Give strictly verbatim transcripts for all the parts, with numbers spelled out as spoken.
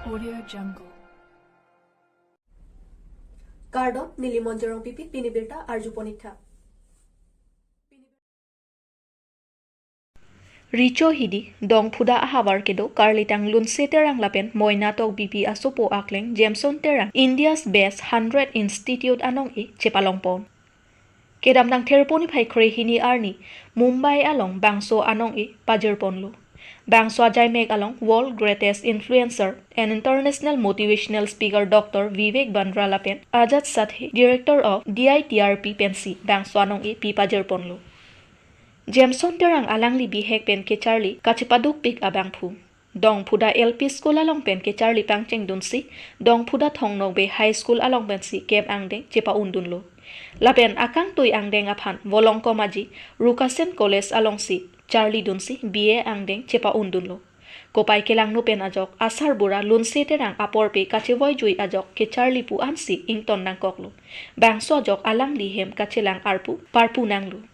Audio Jungle. Kardom, neli Monjorong Pipi, pini birta arju pon ik tha. Recho hidi, Dongphuda ahavar kedo, karlitang Lunse Terang lapen Moinatok Bipi asopo akleng, Jameson Terang, India's Best Hundred Institute anong-e chepalong pon. Kedamtang Therpo niphai kre-hini arni Mumbai along bangso anong-e pajir ponlo. Bangso ajaimek along World Greatest Influencer and International Motivational Speaker Doctor Vivek Bandra lapen Ajat Sathe, Director of D I T R P pensi bangso anong-e pi pajir ponlo. Jameson Terang alangli bihek pen kecharli kachepadukpik abangphu. Dongphuda L P School along pen kecharli pangchengdunsi, Dongphuda Thongnokbe High School along pensi camp angdeng chepa-undunlo. Lapen akangtui angdeng aphan Volongkom Aji, Rukasen College alongsi charlidunsi B A angdeng chepa-undunlo. Kopai kelangno pen ajok asarbura Lunse Terang aporpe kachevoijui ajok kecharli pu ansi ington nangkoklo. Bangso ajok alangli hem kachelang arpu parpu nanglo.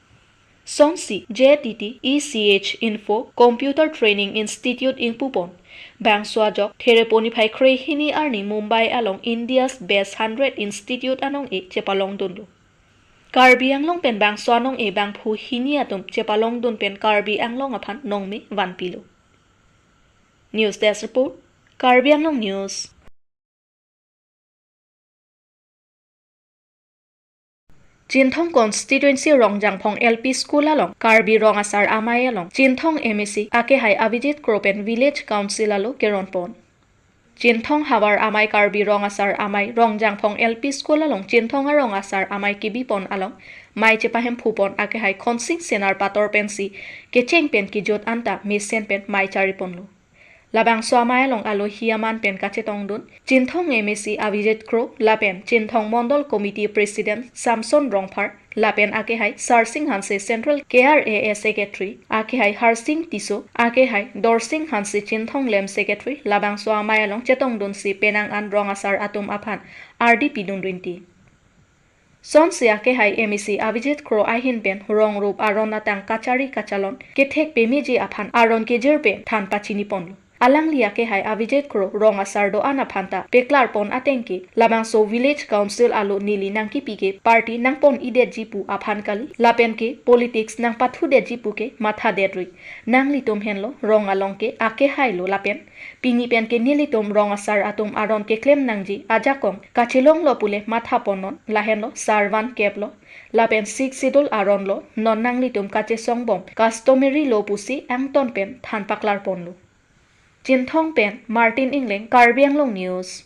Sonsi J T T E C H Info Computer Training Institute ingpupon. Bangso ajok Therpo niphai kre-hini arni Mumbai along India's Best Hundred Institute anong-e chepalongdunlo. Karbi Anglong pen bangso anong-e bangphu hini atum chepalongdun pen Karbi Anglong aphan nongme vanpilo. News Desk Report, Karbi Anglong News. Chinthong Constituency Rongjangphong L P School along Karbi Rong Asar Amei along Chinthong M A C akehai Abhijit Kro pen Village Council alo keron pon. Chinthong Havar Amei Karbi Rong Asar Amei Rongjangphong L P School along Chinthong Arong Asar Amei kebi pon along mei chepahemphu pon akehai Khonsing Senar pator pensi kecheng pen kejut anta mesen pen mei chari ponlo. Labangso amei along alohi aman pen kachetongdun Chinthong M A C Abhijit Kro lapen Chinthong Mondol Committee President Samson Rongphar lapen akehai Sarsing Hanse Central K R A S Secretary, akehai Harsing Tisso, akehai Dorsing Hanse Chinthong Lem Secretary, labangso amei along chetongdunsi penang an rong asar atum aphan ardi pidun rinti. Sonsi akehai M A C Abhijit Kro ahin pen rong rup aron atang kachari kachalon kethek pemeji aphan aron kejir pen than pachini ponlo. Alangli akehai Abhijit Kro rong asar do-an aphan ta peklar pon ateng ke labangso Village Council alo neli nangkepi ke party nangpon-idetji pu aphan kali, lapen ke politics nangpathudetji pu ke mathadetrui. Nanglitum henlo rong along ke akehai lo lapen pini pen ke nelitum rong asar atum aron keklem nangji ajakong kachelonglo pule matha ponnon, lahenlo sarvan keplo lapen Sixth Schedule aron lo, non nanglitum kachesongbom customary lo pusi angton pen than paklar ponlo. Chinthong pen Martin Engleng, Karbi Anglong News.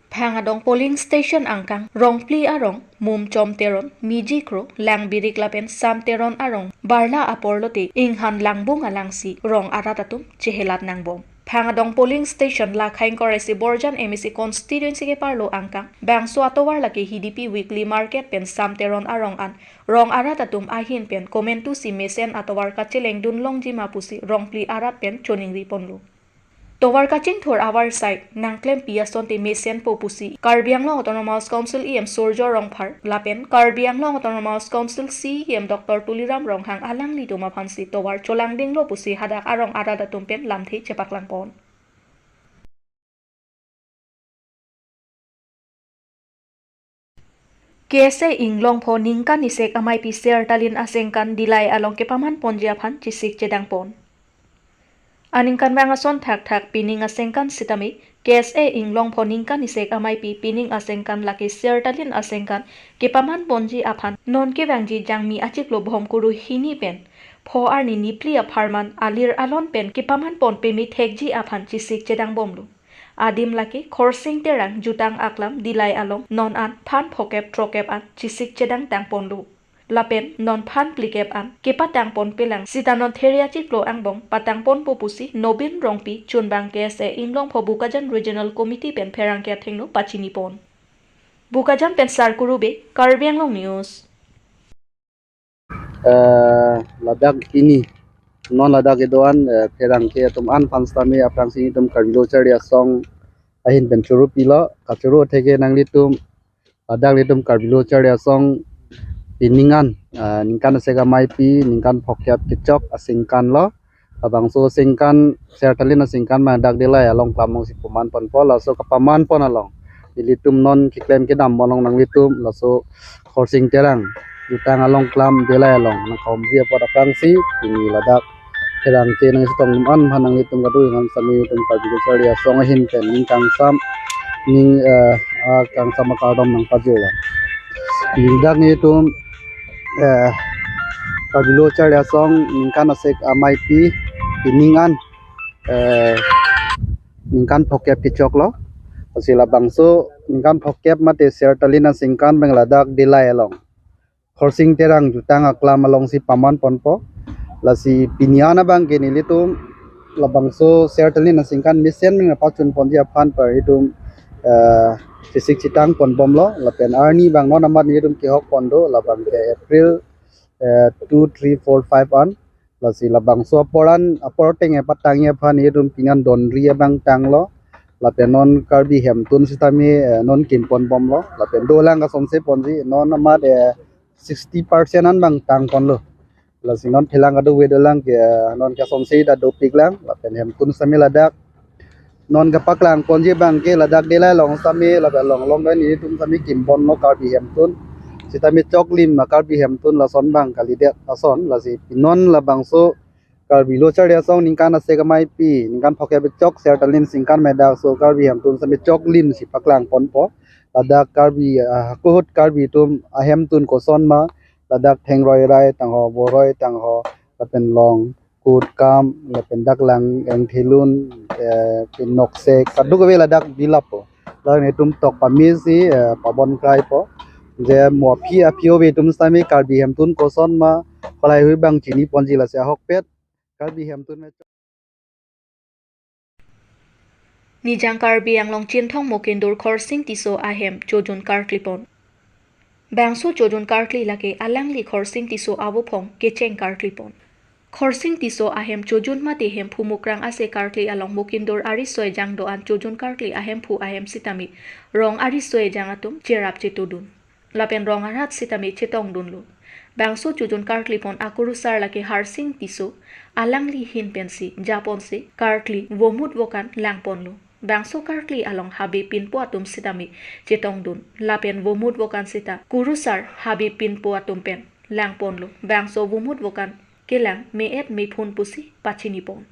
Bhangadong polling station angkang Rongpli arong Mumchom Teron, Miji Kro, Langbirik lapen Sam Teron arong barla apor lote inghan langbung alangsi rong arat atum chehelat nangbom. Bhangadong polling station la khaingkor isi Borjan M A C constituency keparlo angkang bangso atovar lake Hidipi weekly market pen Sam Teron arong an rong arat atum ahin pen komentu si mesen atovar kachelengdun longji ma pusi Rongpli arat pen choningri ponlo. Tovar kachingthur avarsai nangklempi asonte mesenpo pusi Karbi Anglong Autonomous Council E M Surjya Rongphar lapen Karbi Anglong Autonomous Council C E M Doctor Tuliram Ronghang alanglitum aphansi tovar cholangdinglo pusi hadak arong arat atum pen lamthe chepaklang pon. K S A Inglongpho ningkan isek ameipi Sertalin asengkan Dillai along kepaman ponji aphan chesik chedang pon. Aningkanvang ason thakthak pining asengkan sitame K S A Inglongpho ningkan isek ameipi pining asengkan lake Sertalin asengkan kepaman ponji aphan non kevangji Jangmi achiklo Bhomkuru hini pen pho arni nipli apharman alir alon pen kepaman pon peme thekji aphan chesik chedang bomlo. Adim lake Khorsing Terang jutang aklam Dillai along non an phan phokep trokep an chesik chedang tang ponlo. Lapen non phan phlikep an kepatang ponpelang sita non Theria chiklo angbong patang ponpo pusi Nobin Rongpi chunbang K S A Inglongpho Bokajan Regional Committee pen pherangke athengno pachini pon. Bokajan pen Sarkuru Bey, Karbi Anglong News. Eh, ladak pini, non ladak kedo-an, eh, pherangke atum an aphan sitame aphrangsi nelitum Karbi Lo Charli Asong ahin pen choro pilo, kachoro atheke nanglitum ladak nelitum Karbi Lo Charli Asong pining an, eh, ningkan isek ameipi ningkan phokep kechok asengkan lo. Labangso aningkan, Sertalin aningkan ma dak Dillai along klam alongsi paman ponpo, laso kapaman pon along nelitum non keklem kedam along nanglitum laso Khorsing Terang jutang along klam Dillai along nangkahumri apot aphrangsi pini ladak Terang ke nangchetong an aphan nanglitum kadokave nang sami itum Karbi Lo Charli Asong ahin pen ning kangsam, ning, eh, ah, kangsam akardom nangpajirlo. Pini dak nelitum, eh, Karbi Lo Charli Asong aningkan asek ameipi pining an, eh, aningkan phokep kechoklo. Lasi labangso aningkan phokep mate Sertalin aningkan abang ladak Dillai along Khorsing Terang jutang aklam alongsi paman ponpo. Lasi pini an abang ke nelitum labangso Sertalin aningkan mesen ming pachun ponji aphan par itum, eh, chesik chetang pon bomlo. Lapen arni abang non amat nelitum kehok pon do, labang ke April, eh, two, three, four, five an. Lasi labangso apor an, apor ateng epatangji aphan itum pini an donri abang tanglo. Lapen non Karbi hemtun sitame, eh, non kim pon bomlo. Lapen dolang kasonse ponji, non amat, eh, sixty percent an abang tang ponlo. Lasi non phelang kadokave dolang ke, eh, non kasonse ta dopik lang. Lapen hemtun sitame ladak non kapaklang ponji abang ke ladak Dillai along sitame, ladak along along kan nelitum sitame kim ponlo Karbi hemtun. Sitame choklim ma Karbi hemtun lason abang kalidet ason, lasi non labangso Karbi Lo Charli Asong aningkan asek ameipi, aningkan phokep kechok Sertalin aningkan ma dak laso Karbi hemtun sitame choklimsi paklang ponpo. Ladak Karbi, ah, akehut Karbi atum ahemtun koson ma, ladak Thengroi Rai tangho, Boroi tangho, lapen Long, Kutkam, lapen dak lang Engthelun, eh, Pinokse, kadokave ladak bilappo. Ladak nelitum tok pamesi, eh, pabon kraipo. Je mo aphi aphi ove atum sitame Karbi hemtun koson ma, halahei hui abang chini ponji, lasi ahokpet Karbi hemtun me. Nijang Karbi Anglong Chinthong Mokindur Khorsing Tisso ahem chojun karkli pon. Bangso chojun karkli lake alangli Khorsing Tisso awophong kecheng karkli pon. Khorsing Tisso ahem chojun mate Hemphu Mukrang ase karkli along Mokindur ariso ejang do-an chojun karkli ahemphu ahem sitame rong ariso ejang atum cherap chetodun. Lapen rong arat sitame chetongdunlo. Bangso chojun karkli pon akurusar lake Harsing Tisso, alangli ahin pensi japonsi karkli vomut vokan lang ponlo. Bangso karkli along habe pinpo atum sitame chetongdun. Lapen vomut vokan sita kurusar habe pinpo atum pen lang ponlo. Bangso vomut vokan kelang me-et mephun pusi pachini pon.